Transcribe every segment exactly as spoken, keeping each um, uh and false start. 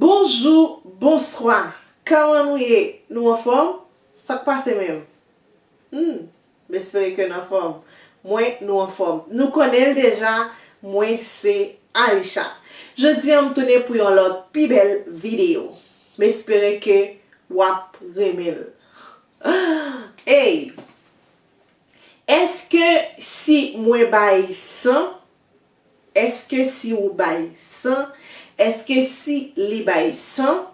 Bonjou, bonswa. Kòman nou ye? Nou anfòm? Sa k pase menm? Hmm, m espere ke n anfòm. Mwen, nou anfòm. Nou konnen l deja, mwen se Aisha. Jodi a, m tounen pou yon lòt pi bèl videyo. M espere ke w ap renmen l. Ey! Èske si mwen bay san, èske si ou bay san, èske si li bay san,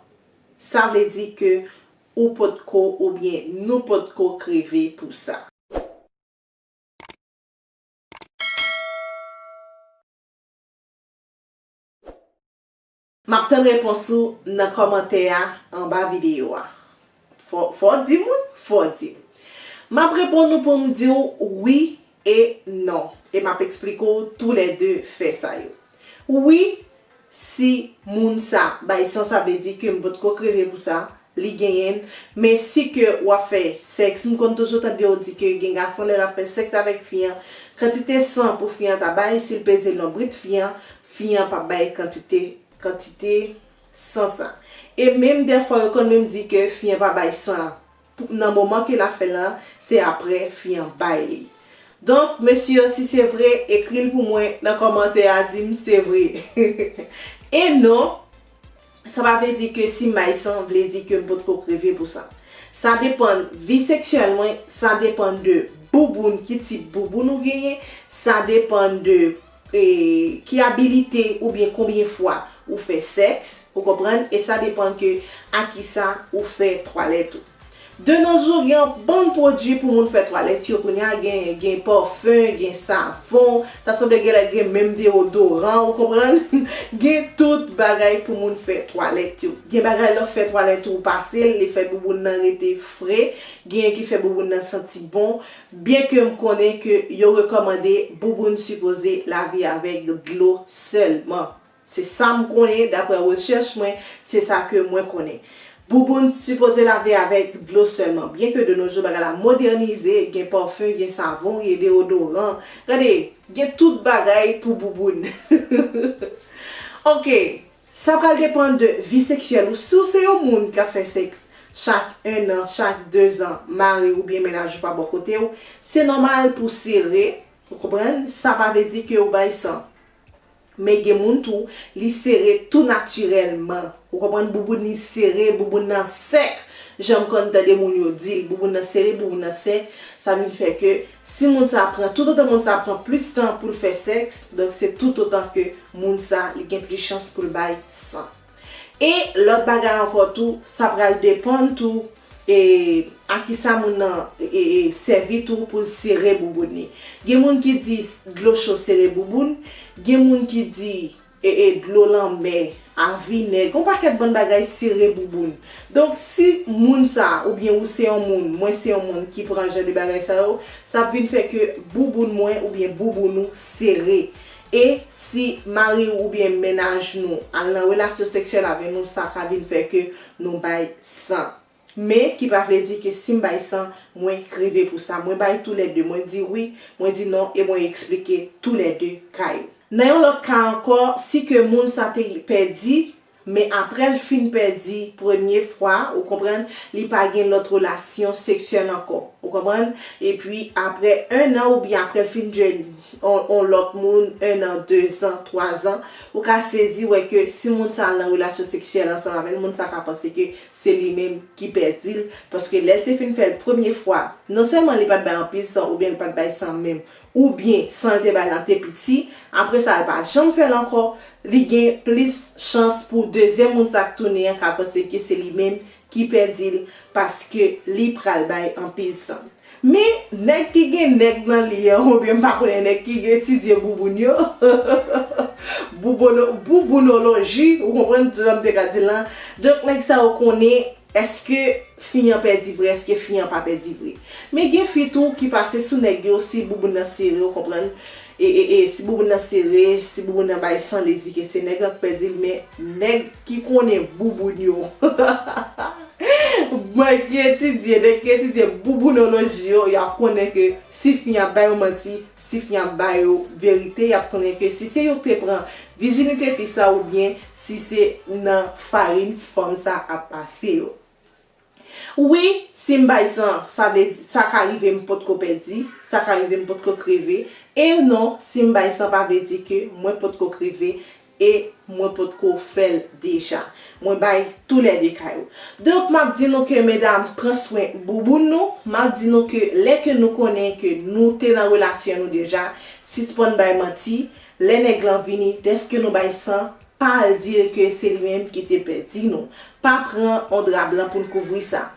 sa vle di ke ou potko oubyen nou potko kreve pou sa? M ap tann repons ou nan kòmantè a anba videyo a. Fò, fò w di m wi, fò w di m. M ap reponn ou pou m di w wi e non. E m ap eksplike w toulède fè sa yo. Wi, si moun sa bay san, sa vle di ke m potko kreve pou sa, li genyen l. Men si ke w ap fè sèks, m konn toujou tande yo di ke gen gason lè l ap fè sèks avèk fi an, kantite san pou fi an ta bay, si l peze lonbrit fi an, fi an p ap bay kantite, kantite san sa. E menm dèfwa yo konn menm di ke fi an pa bay san pou, nan moman ke l ap fè l lan, se aprè fi an bay li. Donk, mesye yo, si se vre, ekri l pou mwen nan kòmantè a, di m se vre. E non, sa pa vle di ke si m bay san, vle di ke m potko kreve pou sa. Sa depann vi seksyèl mwen, sa depann de bouboun, ki tip bouboun ou genyen, sa depann de e, ki abilite oubyen konbyen fwa ou fè sèks, ou konprann, e sa depann ke a kisa ou fè twalèt ou. De nos jours, gen yon bann pwodui pou moun fè twalèt yo kounye a, gen, gen pafen, gen savon, ta sanble gen lè gen menm deodoran, ou konprann? Gen tout bagay pou moun fè twalèt yo. Gen bagay lè w fè twalèt ou pase l, li fè bouboun nan rete fre, genyen ki fè bouboun nan santi bon, byen ke m konnen ke yo rekòmande bouboun sipoze lave avèk dlo sèlman. Se sa m konnen, daprè rechèch mwen, se sa ke mwen konnen. Bouboun sipoze lave avèk dlo sèlman. Byen ke de nos jours bagay la modènize, gen pafen, gen savon, gen deodoran. Gade, gen tout bagay pou bouboun. Ok, sa pral depann de vi seksyèl ou. Si w se yon moun k ap fè sèks chak en an, chak de zan, mari w oubyen mennaj ou pa bò kote w, se nòmal pou w sere, ou konprann? Sa pa vle di ke w bay san. Men gen moun tou, li sere tou natirèlman. Ou konprann? Bouboun li sere, bouboun nan sèk. Jan m konn tande moun yo di l, bouboun nan sere, bouboun nan sèk. Sa vin fè ke si moun sa pran, toutotan moun sa pran plis tan pou l fè sèks, donk se toutotan ke moun sa, li gen plis chans pou l bay san. E lòt bagay ankò tou, sa pral depann tou, e, a kisa moun nan, e, e, sèvi tou pou l sere bouboun li. Gen moun ki di s-, dlo cho sere bouboun, gen moun ki di, e, e, dlo lanmè, a vinèg, yon pakèt bann bagay sere bouboun. Donk, si moun sa, oubyen ou se yon moun, mwen se yon moun ki pran jan de bagay sa yo, sa ap vin fè ke bouboun mwen oubyen bouboun ou sere. E si mari w oubyen mennaj nou al nan relasyon seksyèl avè nou, sa ka vin fè ke nou bay san. Men, ki pa vle di ke si m bay san, mwen kreve pou sa. Mwen bay toulède. Mwen di wi, mwen di non, e mwen eksplike toulède ka yo. Nan yon lòt ka ankò, si ke moun sa te pèdi, men aprè l fin pèdi premye fwa, ou konprann, li pa gen lòt relasyon seksyèl ankò, ou konprann? Epi aprè en an oubyen aprè l fin jwenn on, on lòt moun, en an, de zan, twa zan, ou ka sezi wè ke si moun sa al nan relasyon seksyèl ansanm avè l, moun sa ka panse ke se li menm ki pèdi l, paske lè l te fin fè l premye fwa, non sèlman li pa t bay anpil san oubyen li pa t bay san menm, oubyen san l te bay lan te piti, apre sa l pa janm fè l ankò, li gen plis chans pou dezyèm moun sa k tounen an ka panse ke se li menm ki pèdi l paske li pral bay anpil san. Men, nèg ki gen nèg nan li an, oubyen m pa konnen nèg ki etidye bouboun yo, boubono-, boubounoloji, ou konprann jan m te ka di l lan. Donk, nèg sa yo konnen èske fi an pèdi vre, èske fi an pa pèdi vre. Men gen fi tou ki pase sou nèg yo si bouboun nan sere, ou konprann. E, e, e, si bouboun nan sere, si bouboun nan bay san, li di ke se nèg lan k pèdi l, men nèg ki konnen bouboun yo. Mwen ki etidye, nèg ki etidye boubounoloji yo, y ap konnen ke si fi an ap ba yo manti, si fi an ap ba yo verite, y ap konnen ke si se yo k te pran vijinite fi sa oubyen si se nan farin fanm sa ap pase yo. Wi, si m bay san, sa vle di, sa ka rive m potko pèdi, sa ka rive m potko kreve, e non, si m bay san pa vle di ke mwen potko kreve e mwen potko fè l deja. Mwen bay toulède ka yo. Donk, m ap di nou ke medam, pran swen bouboun nou, m ap di nou ke lè ke nou konnen ke nou te nan relasyon nou deja, sispann bay manti, lè nèg lan vini, dèske nou bay san, pa al di l ke se li menm ki te pèdi nou. Pa pran on dra blan pou n kouvri sa.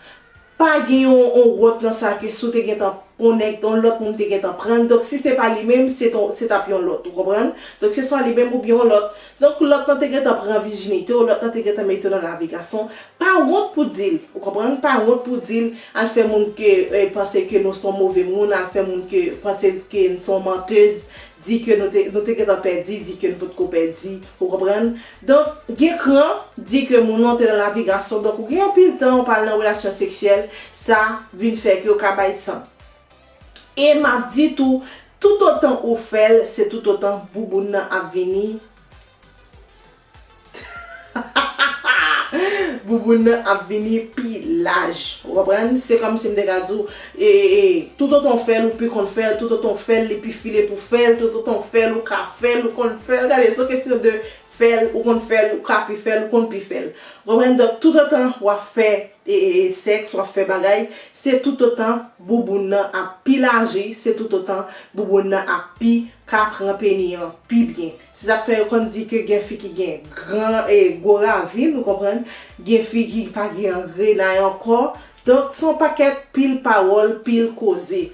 Pa gen yon, on wont nan sa ke si w te gentan, on nèg, on lòt moun te gentan pran l. Donk, si se pa li menm, se ton, se t ap yon lòt, ou konprann? Donk, se swa li menm oubyen on lòt. Donk, lòt lan te gentan pran vijinite w, lòt lan te gentan mete w nan lavi gason. Pa wont pou di l, ou konprann? Pa wont pou di l, al fè moun ke, eh, panse ke nou se yon move moun, al fè moun ke panse ke n se yon mantèz, di ke nou te, nou te gentan pèdi, di ke n potko pèdi, ou konprann? Donk, gen kran, di ke moun nan te nan lavi gason, donk ou gen anpil tan ou pa al nan relasyon seksyèl, sa vin fè ke ou ka bay san. E m ap di tou, toutotan ou fè l, se toutotan bouboun nan ap vini. Bouboun nan ap vini pi laj. Ou konprann? Se kòmsi m te ka di w, e, e, e, toutotan w fè l, ou pi konn fè l, toutotan w fè l, li pi file pou fè l, toutotan w fè l, ou ka fè l, ou konn fè l. Gade, se yon kesyon de fè l, ou konn fè l, ou ka pi fè l, ou konn pi fè l. Ou konprann? Donk, toutotan w ap fè e, e, e, sèks, w ap fè bagay, se toutotan bouboun nan ap pi laji, se toutotan bouboun nan ap pi ka pran peni an pi byen. Se sa k fè yo konn di ke gen fi ki gen gran, e, gwo ravin, ou konprann? Gen fi ki pa gen angrenay ankò. Donk, se yon pakèt pil pawòl, pil koze.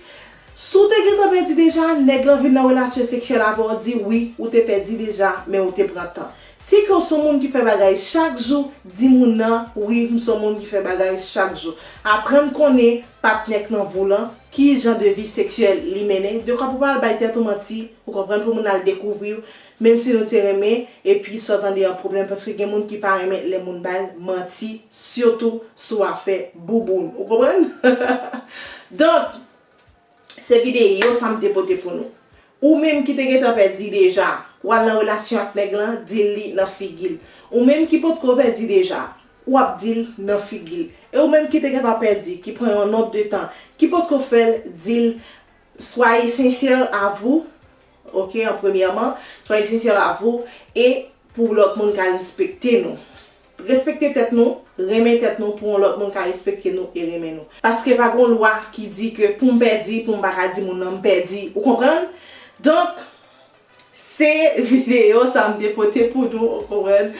Si w te gentan pèdi deja, nèg lan vin nan relasyon seksyèl avè w, di wi, ou te pèdi deja, men ou te pran tan. Si ke w se yon moun ki fè bagay chak jou, di moun nan, wi, m se yon moun ki fè bagay chak jou. Aprann konnen patnè k nan vi w lan, ki jan de vi seksyèl li mennen, dekwa pou w pa al bay tèt ou manti, ou konprann, pou moun al dekouvri w, menm si nou te renmen, epi sa w tande an pwoblèm, paske gen moun ki pa renmen lè moun ba l manti, sitou sou afè bouboun. Ou konprann? Donk, se videyo sa m te pote pou nou. Ou menm ki te gentan pèdi deja, w al nan relasyon ak nèg lan, di l li nan figi l. Ou menm ki potko pèdi deja, w ap di l nan figi l. E ou menm ki te gentan pèdi, ki pran yon nòt de tan, ki potko fè l, di l, soyez sincère à vous, ok, an premyèman, soyez sincère à vous, e pou lòt moun ka respekte nou. Respekte tèt nou, renmen tèt nou pou yon lòt moun ka respekte nou e renmen nou. Paske pa gen yon lwa ki di ke pou m pèdi, pou m pa ka di moun nan m pèdi. Ou konprann? Donk, se videyo sa m te pote pou nou, ou konprann?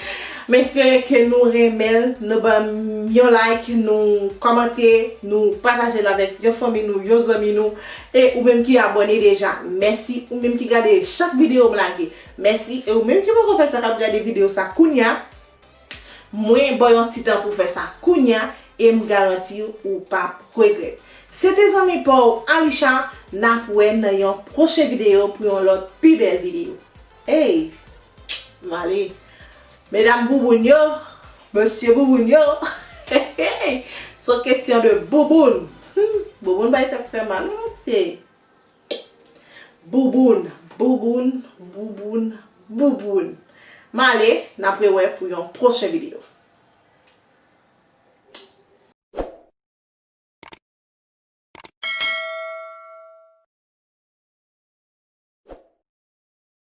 M espere ke nou renmen l, nou ban m yon like, nou kòmante, nou pataje l avèk yon fanmi nou, yon zanmi nou, e ou menm ki abòne deja, mèsi. Ou menm ki gade chak videyo m lage, mèsi. E ou menm ki poko fè sa, k ap gade videyo sa kounya, mwen ba w yon ti tan pou fè sa kounya, e m garanti w ou p ap regrèt. Se te zanmi pa w Alisha, n ap wè nan yon pwochen videyo pou yon lòt pi bèl videyo. Ey, m ale. Medam bouboun yo, mesye bouboun yo, se yon kesyon de bouboun. Hmm, bouboun bay tèt fè mal, wi, mesye. Bouboun, bouboun, bouboun, bouboun. M ale, n ap rewè pou yon pwochen videyo.